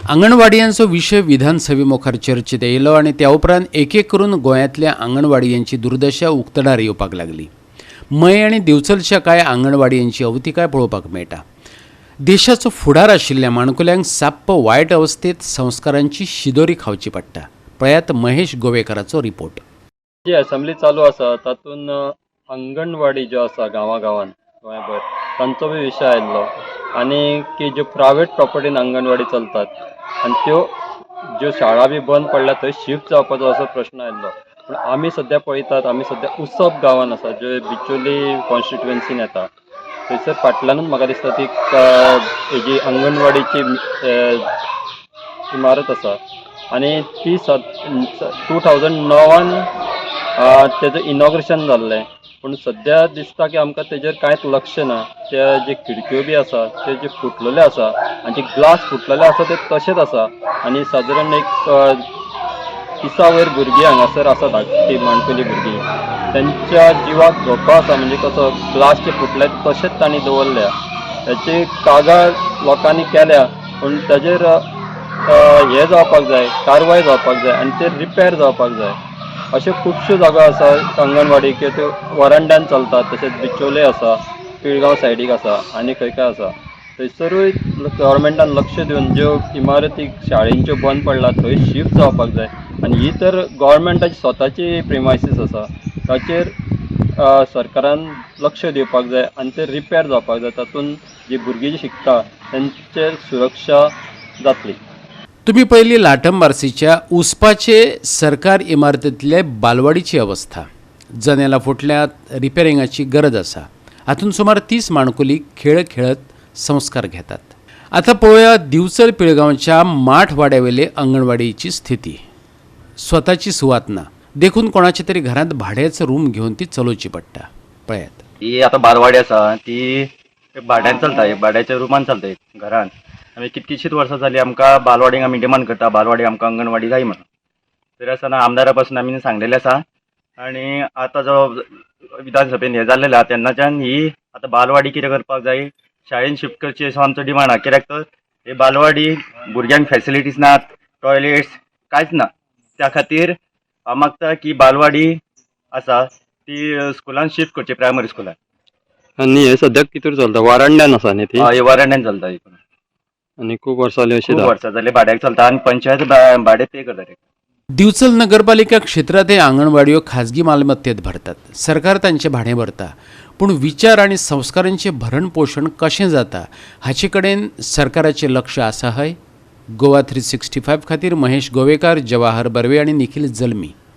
आंगणवाडियांचो विशय विधानसभे मुखार चर्चेत येयलो आनी त्या उपरांत एक एक करून गोंयांतल्या आंगणवाडियांची दुर्दशा उक्तडार येवपाक लागली. मये आनी दिवचलच्या कांय आंगणवाडियांची अवतिकाय पळोवपाक मेळटा. देशाचो फुडार आशिल्ल्या माणकुल्यांक साप्प वायट अवस्थेत संस्कारांची शिदोरी खावची पडटा. पळयात महेश गोवेकाराचो रिपोर्ट. जी असेंब्ली चालू आसा तातूंत अंगणवाडी ज्यो आसा गांवा गांवान गोंयभर तांचो बी विशय आयिल्लो आनी की ज्यो प्रायवेट प्रॉपर्टीन अंगणवाडी चलतात आनी त्यो ज्यो शाळा बी बंद पडल्या थंय शिफ्ट जावपाचो असो प्रश्न आयिल्लो. पूण आमी सद्या पळयतात, आमी सद्या उसप गांवान आसा ज्यो बिचोली कॉन्स्टिट्युएन्सीन येता. थंयसर फाटल्यानूच म्हाका दिसता ती हेजी अंगणवाडीची इमारत आसा आनी ती 2009 तेजो इनॉग्रेशन जाल्लें. पूण सद्या दिसता की आमकां तेजेर कांयच लक्ष ना. त्या जे खिडक्यो बी आसा ते जे फुटलेले आसा आनी जे ग्लास फुटलेले आसा ते तशेंच आसा आनी सादारण एक 30 वयर भुरगीं हांगासर आसा, धाकटी माणकुली भुरगीं, तेंच्या जिवाक धोको आसा. म्हणजे कसो ग्लास जे फुटले तशेंच तांणी दवरल्या. हेची कागाळ लोकांनी केल्या पूण ताजेर हें जावपाक जाय, कारवाय जावपाक जाय आनी ते रिपेर जावपाक जाय. अश्यो खुबश्यो जागो आसा अंगणवाडी की त्यो वरांड्यान चलतात. तशेंच बिचोले आसा, पिळगांव सायडीक आसा आनी खंय खंय आसा. थंयसरूय गव्हर्मेंटान लक्ष दिवन ज्यो इमारती शाळेंच्यो बंद पडला थंय शिफ्ट जावपाक जाय. आनी ही तर गव्हर्मेंटाची स्वताची प्रिमायसीस आसा, ताचेर सरकारान लक्ष दिवपाक जाय आनी ते रिपेर जावपाक जाय. तातूंत जी भुरगीं जी शिकता तेंचेर सुरक्षा जातली. तुम्ही पळयली लाटंबार्सीच्या उसपाचे सरकार इमारतींतले बालवाडीची अवस्था. जनेलां फुटल्यात, रिपेरिंगाची गरज आसा. हातूंत सुमार 30 माणकुली खेळ खेळत संस्कार घेतात. आतां पळोवया दिवचल पिळगांवच्या माठवाड्यावेले अंगणवाडीची स्थिती. स्वताची सुवात ना देखून कोणाच्या तरी घरांत भाड्याचो रूम घेवन ती चलोवची पडटा. पळयात. ही आतां बालवाडी आसा ती भाड्यान चलता, एक भाड्याच्या रुमान चलता एक घरान. आमी कितकीशींच वर्सां जालीं आमकां बालवाडीक आमी डिमांड करता, बालवाडी आमकां अंगणवाडी जाय म्हणून. तरी आसतना आमदारा पासून आमी सांगलेलें आसा आनी आतां जो विधानसभेन हें जाल्लें आहा तेन्नाच्यान ही आतां बालवाडी कितें करपाक जाय, शाळेन शिफ्ट करची असो आमचो डिमांड आहा. कित्याक तर ही बालवाडी भुरग्यांक फेसिलिटीज नात, टॉयलेट्स कांयच ना. त्या खातीर हांव मागता की बालवाडी आसा ती स्कुलान शिफ्ट करची, प्रायमरी स्कुलान. आनी हे सद्याक कितें चलता, वारांड्यान आसा न्ही ती? हय, वरांड्यान चलता ही. आनी खूब वर्सां जालीं अशी. खूब वर्सां जाली भाड्याक चलता आनी पंचायत भाडें पे करता ते. दिवचल नगरपालिका क्षेत्रांत हे आंगणवाडयो खाजगी मालमत्तेत भरतात. सरकार तांचें भाडें भरता, पूण विचार आनी संस्कारांचें भरण पोशण कशें जाता हाचे कडेन सरकाराचें लक्ष आसा हय? गोवा 365 खातीर महेश गोवेकार, जवाहर बर्वे आनी निखील जल्मी.